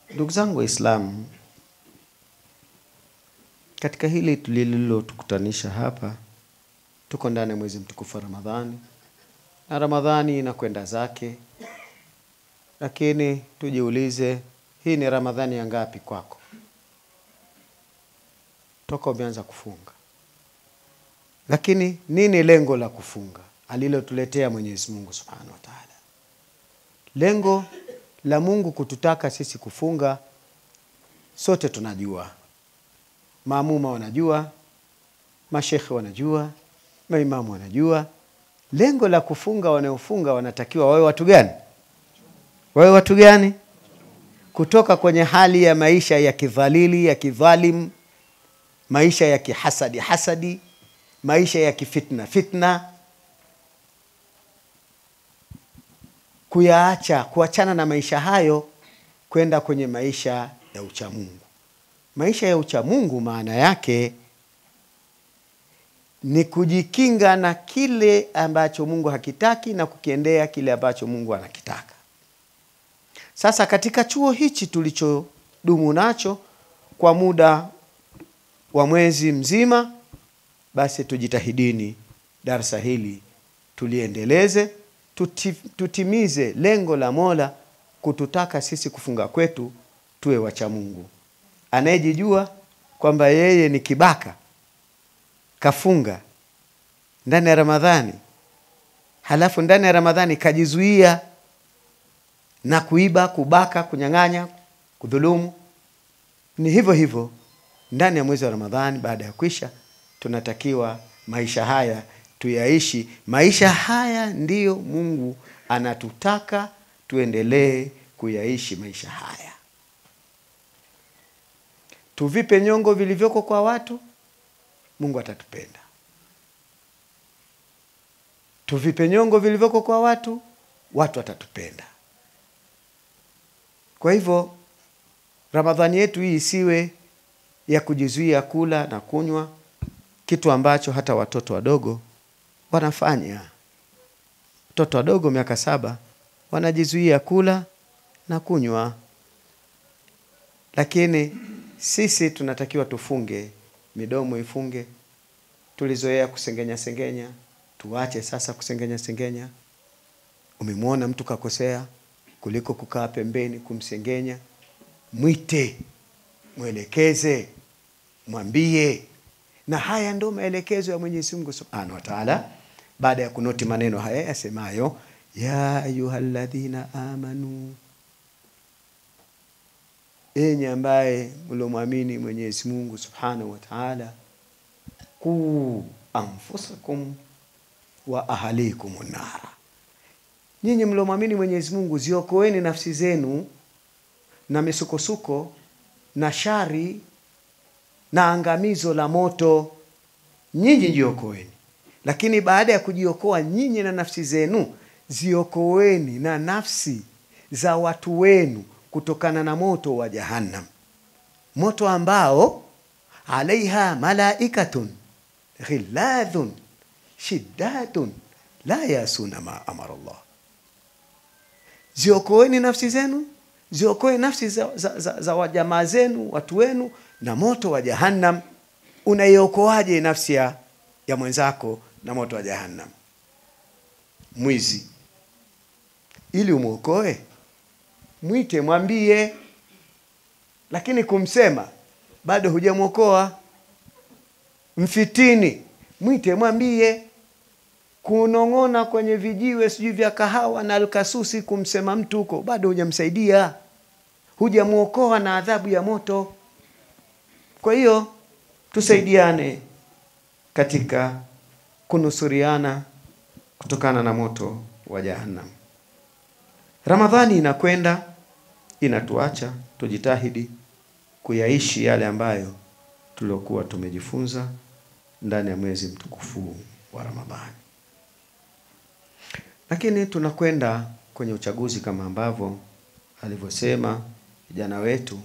Ndugu zangu Waislamu, katika hili tulilotukutanisha hapa, tuko ndani ya mwezi mtukufu wa Ramadhani, na Ramadhani inakwenda zake, lakini tujiulize, hii ni Ramadhani ya ngapi kwako toka umeanza kufunga? Lakini nini lengo la kufunga alilotuletea Mwenyezi Mungu Subhanahu wa Ta'ala? Lengo la Mungu kututaka sisi kufunga sote tunajua. Maamuma wanajua, mashekhe wanajua, maimamu wanajua. Lengo la kufunga, wanaofunga wanatakiwa wawe watu gani? Wawe watu gani? Kutoka kwenye hali ya maisha ya kidhalili, ya kidhalim, maisha ya kihasadi hasadi, maisha ya kifitna fitna, kuyaacha, kuachana na maisha hayo kwenda kwenye maisha ya uchamungu. Maisha ya uchamungu maana yake ni kujikinga na kile ambacho Mungu hakitaki na kukiendea kile ambacho Mungu anakitaka. Sasa katika chuo hichi tulichodumu nacho kwa muda wa mwezi mzima, basi tujitahidini darasa hili tuliendeleze, tutimize lengo la Mola kututaka sisi kufunga kwetu tuwe wacha Mungu. Anayejijua kwamba yeye ni kibaka kafunga ndani ya Ramadhani, halafu ndani ya Ramadhani kajizuia na kuiba, kubaka, kunyang'anya, kudhulumu, ni hivyo hivyo ndani ya mwezi wa Ramadhani baada ya kwisha tunatakiwa maisha haya tuyaishi. Maisha haya ndiyo Mungu anatutaka tuendelee kuyaishi maisha haya. Tuvipe nyongo vilivyoko kwa watu, Mungu atatupenda. Tuvipe nyongo vilivyoko kwa watu, watu watatupenda. Kwa hivyo Ramadhani yetu hii isiwe ya kujizuia kula na kunywa, kitu ambacho hata watoto wadogo wanafanya. Watoto wadogo miaka 7 wanajizuia kula na kunywa. Lakini sisi tunatakiwa tufunge, midomo ifunge. Tulizoea kusengenya sengenya, tuache sasa kusengenya sengenya. Umemwona mtu kakosea, kuliko kukaa pembeni kumsengenya, mwite, mwelekeze, mwambie. Na haya ndo maelekezo ya Mwenyezi Mungu Subhanahu wa Ta'ala baada ya kunoti maneno haya yasemayo, ya ayyuhalladhina amanu, enyi ambaye mlomwamini Mwenyezi Mungu Subhanahu wa Ta'ala, ku anfusakum wa ahalikum nara. Nyinyi mlomwamini Mwenyezi Mungu, ziokoeni nafsi zenu na misukosuko na shari na angamizo la moto. Nyinyi jiokoeni. Lakini baada ya kujiokoa nyinyi na nafsi zenu, ziokoeni na nafsi za watu wenu kutokana na moto wa Jahannam. Moto ambao alaiha malaikatun ghilladhun shiddatun la yasuna ma amara Allah. Ziokoeni nafsi zenu, ziokoe nafsi za wajamaa zenu, watu wenu na moto wa Jahannam. Unaiokoaje nafsi ya mwenzako na moto wa Jahannam? Mwizi, ili umuokoe, mwite, mwambie. Lakini kumsema bado hujamuokoa. Mfitini, mwite, mwambie. Kunong'ona kwenye vijiwe sijui vya kahawa na alkasusi kumsema mtu huko, bado hujamsaidia, hujamuokoa na adhabu ya moto. Kwa hiyo tusaidiane katika kunusuriana kutokana na moto wa Jahannam. Ramadhani inakwenda, inatuacha tujitahidi kuyaishi yale ambayo tuliokuwa tumejifunza ndani ya mwezi mtukufu wa Ramadhani. Lakini tunakwenda kwenye uchaguzi kama ambavyo alivyosema vijana wetu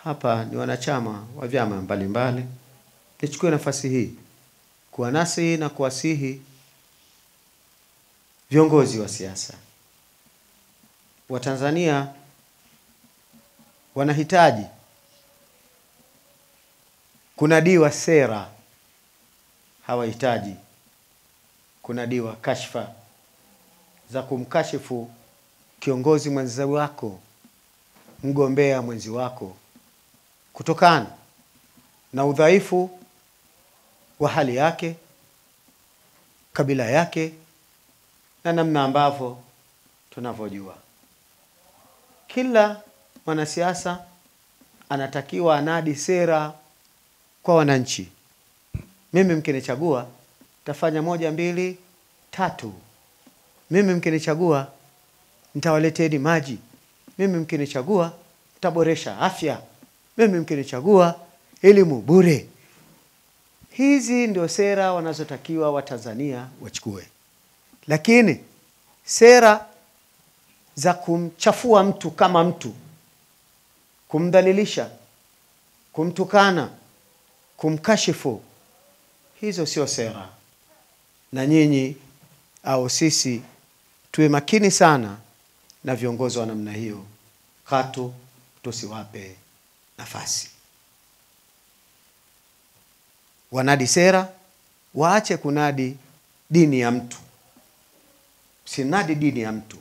hapa ni wanachama wa vyama mbalimbali. Nichukue nafasi hii kuwanasihi na kuwasihi viongozi wa siasa wa Tanzania. Wanahitaji kunadiwa sera, hawahitaji kunadiwa kashfa za kumkashifu kiongozi mwenzi wako, mgombea mwenzi wako, kutokana na udhaifu wa hali yake, kabila yake, na namna ambavyo tunavyojua. Kila mwanasiasa anatakiwa anadi sera kwa wananchi. Mimi mkinichagua tafanya 1, 2, 3. Mimi mkinichagua nitawaleteni maji. Mimi mkinichagua nitaboresha afya. Mimi mkinichagua elimu bure. Hizi ndio sera wanazotakiwa Watanzania wachukue. Lakini sera za kumchafua mtu kama mtu, kumdhalilisha, kumtukana, kumkashifu, hizo sio sera. Na nyinyi au sisi tuwe makini sana na viongozi wa namna hiyo, katu tusiwape nafasi. Wanadi sera, waache kunadi dini ya mtu. Usinadi dini ya mtu,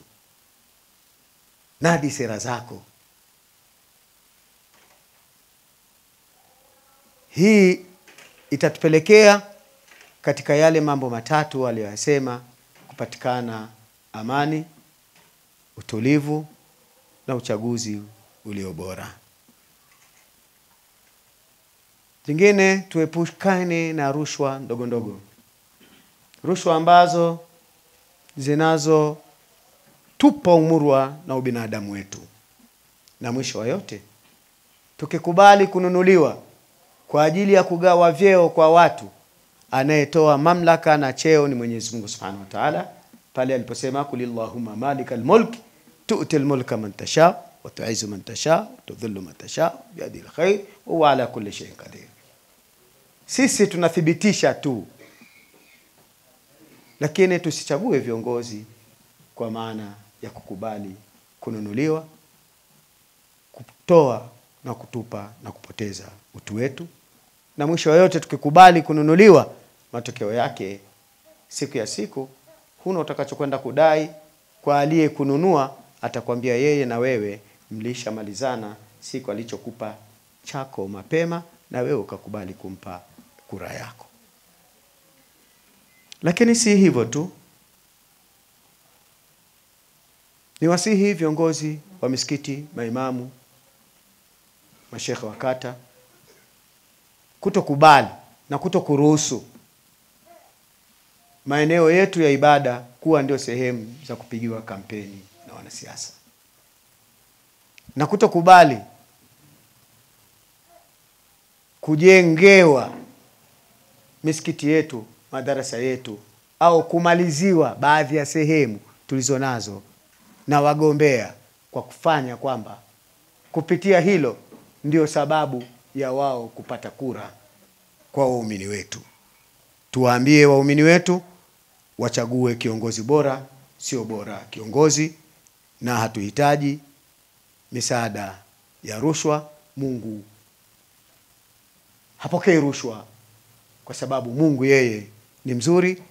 nadi sera zako. Hii itatupelekea katika yale mambo matatu aliyoyasema: kupatikana amani, utulivu na uchaguzi ulio bora. Jingine, tuepukane na rushwa ndogo ndogo, rushwa ambazo zinazo tupa umurwa na ubinadamu wetu. Na mwisho wa yote, tukikubali kununuliwa kwa ajili ya kugawa vyeo kwa watu, anayetoa mamlaka na cheo ni Mwenyezi Mungu Subhanahu wa Ta'ala, pale aliposema kulillahumma malikal mulk tu'til mulka man tasha wa tu'izzu man tasha wa tudhillu man tasha biyadil khair wa huwa ala kulli shay'in qadir. Sisi tunathibitisha tu, lakini tusichague viongozi kwa maana ya kukubali kununuliwa, kutoa na kutupa na kupoteza utu wetu. Na mwisho wa yote, tukikubali kununuliwa, matokeo yake siku ya siku huna utakachokwenda kudai kwa aliyekununua. Atakwambia yeye na wewe mlishamalizana siku alichokupa chako mapema, na wewe ukakubali kumpa kura yako. Lakini si hivyo tu, niwasihi viongozi wa misikiti, maimamu, mashekhe wa kata, kutokubali na kutokuruhusu maeneo yetu ya ibada kuwa ndio sehemu za kupigiwa kampeni na wanasiasa, na kutokubali kujengewa misikiti yetu, madarasa yetu, au kumaliziwa baadhi ya sehemu tulizonazo na wagombea, kwa kufanya kwamba kupitia hilo ndio sababu ya wao kupata kura kwa waumini wetu. Tuwaambie waumini wetu wachague kiongozi bora, sio bora kiongozi, na hatuhitaji misaada ya rushwa. Mungu hapokei rushwa, kwa sababu Mungu yeye ni mzuri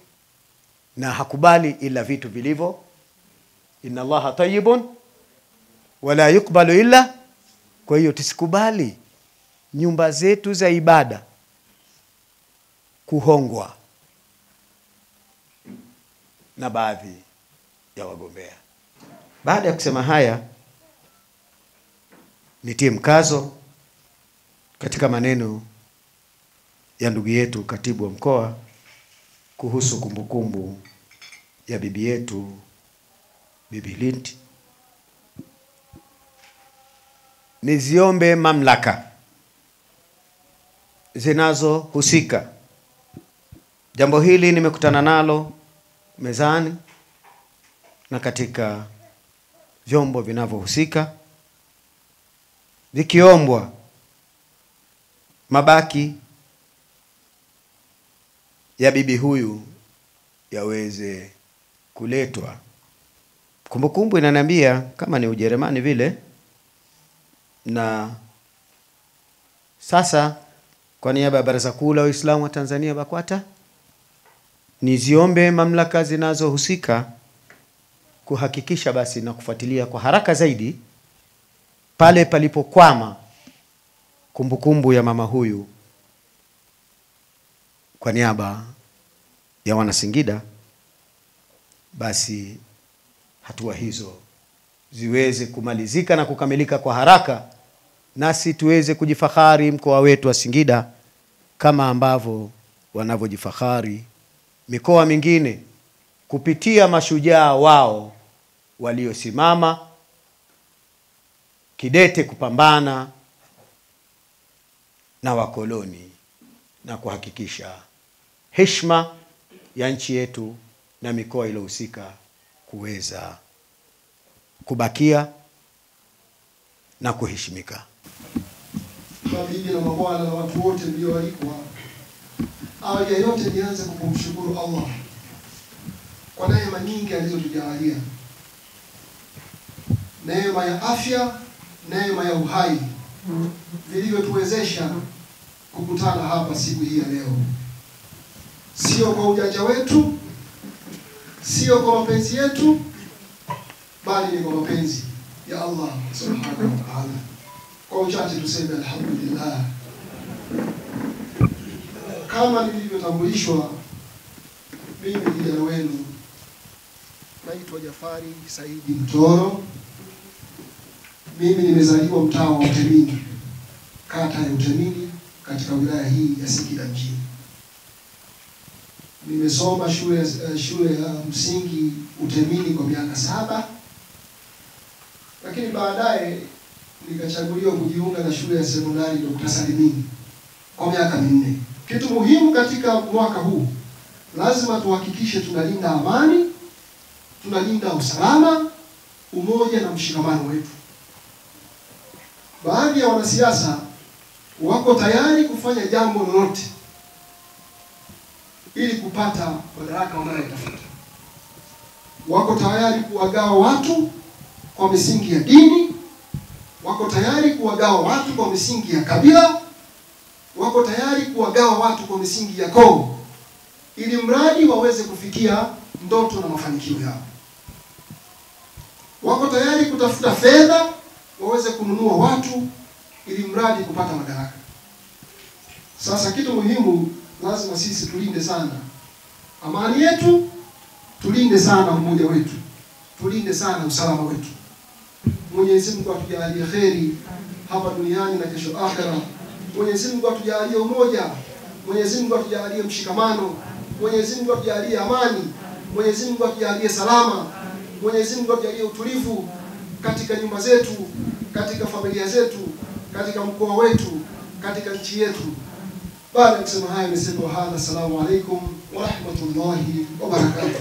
na hakubali ila vitu vilivyo. Inna Allaha tayyibun wala yukbalu illa. Kwa hiyo tusikubali nyumba zetu za ibada kuhongwa na baadhi ya wagombea. Baada ya kusema haya, nitie mkazo katika maneno ya ndugu yetu katibu wa mkoa kuhusu kumbukumbu ya bibi yetu, Bibi Linti. Niziombe mamlaka zinazohusika. Jambo hili nimekutana nalo mezani na katika vyombo vinavyohusika, vikiombwa mabaki ya bibi huyu yaweze kuletwa. Kumbukumbu inaniambia kama ni Ujerumani vile, Na sasa kwa niaba ya Baraza Kuu la Waislamu wa Tanzania BAKWATA, niziombe mamlaka zinazohusika kuhakikisha basi na kufuatilia kwa haraka zaidi pale palipokwama kumbukumbu ya mama huyu. Kwa niaba ya Wanasingida, basi hatua hizo ziweze kumalizika na kukamilika kwa haraka, nasi tuweze kujifahari mkoa wetu wa Singida kama ambavyo wanavyojifahari mikoa mingine kupitia mashujaa wao waliosimama kidete kupambana na wakoloni na kuhakikisha heshima ya nchi yetu na mikoa iliyohusika kuweza kubakia na kuheshimika. Mabibi na mabwana na watu wote mlioalikwa, awali ya yote nianze kwa kumshukuru Allah kwa neema nyingi alizotujalia, neema ya afya, neema ya uhai vilivyotuwezesha kukutana hapa siku hii ya leo. Sio kwa ujanja wetu, sio kwa mapenzi yetu, bali ni kwa mapenzi ya Allah subhanahu wa ta'ala. Kwa uchache tuseme alhamdulillah. Kama nilivyotambulishwa, mimi kijana wenu naitwa Jafari Saidi Mtoro. Mimi nimezaliwa mtaa wa Utemini, kata ya Utemini, katika wilaya hii ya Singida mjini. Nimesoma shule ya msingi Utemini kwa miaka 7, lakini baadaye nikachaguliwa kujiunga na shule ya sekondari Dr. Salimini kwa miaka 4. Kitu muhimu katika mwaka huu, lazima tuhakikishe tunalinda amani, tunalinda usalama, umoja na mshikamano wetu. Baadhi ya wanasiasa wako tayari kufanya jambo lolote ili kupata madaraka wanayotafuta. Wako tayari kuwagawa watu kwa misingi ya dini, wako tayari kuwagawa watu kwa misingi ya kabila, wako tayari kuwagawa watu kwa misingi ya koo, ili mradi waweze kufikia ndoto na mafanikio yao. Wako tayari kutafuta fedha waweze kununua watu ili mradi kupata madaraka. Sasa kitu muhimu, lazima sisi tulinde sana amani yetu, tulinde sana umoja wetu, tulinde sana usalama wetu. Mwenyezi Mungu atujalie kheri hapa duniani na kesho akhera. Mwenyezi Mungu atujalie umoja, Mwenyezi Mungu atujalie mshikamano, Mwenyezi Mungu atujalie amani, Mwenyezi Mungu atujalie salama, Mwenyezi Mungu atujalie utulivu katika nyumba zetu, katika familia zetu, katika mkoa wetu, katika nchi yetu. Baada ya kusema haya, niseme hadha, assalamu alaikum wa rahmatullahi wa barakatuh.